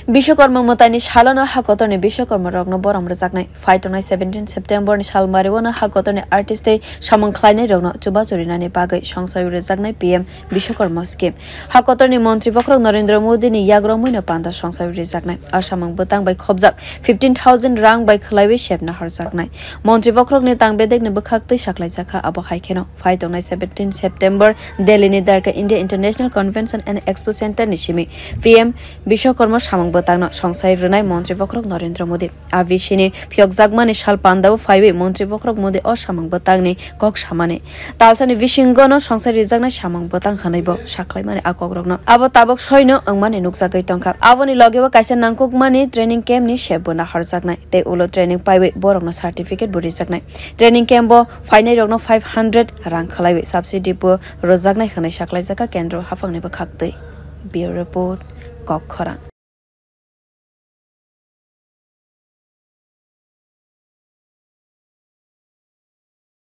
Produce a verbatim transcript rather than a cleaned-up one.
Biswakarma mwtaini salono ha kotorni Biswakarma rokno borom rwjaknai. Phai tongnai seventeen September ni salmario no ha kotorni artist tei samung khlainai rokno chubachu rinani bagwi songsawi rwjaknai P M Biswakarma scheme. Ha kotorni montri bokhorok Narendra Modi ni yagromwi no panda songsawi rwjaknai. A samung bwtang bai khobjak fifteen thousand rang bai khwlaiwi sepna horjaknai. Montri bokhorokni tang bedekni bwkhak twi saklaijak kha, abo hai kheno phai tongnai seventeen September Delhi ni Dwarka India International Convention and Expo Center ni simi P M Biswakarma samung bwtangno songsai rwnai montri bokhorok Narendra Modi. A V C ni phiyokjakmani sal pandao phaiwi montri bokhorok Modi o samung bwtangni kok samani. Talsani bisingono songsai rijaknai samung bwtang hwnwibo saklaimani a kokrokno. Abo tabuk soino wngmani nukjagwi tongkha. Aboni logeo kaisa nangkukmani training camp ni sep bo naharjaknai tei ulo training paiwi borokno certificate bo rijaknai. Training camp o phainairokno five hundred rang khwlaiwi subsidy bo rwjaknai hwnwi saklaijakha kendro haphangni bwkhaktwi. Bureau Report, Kok Khorang.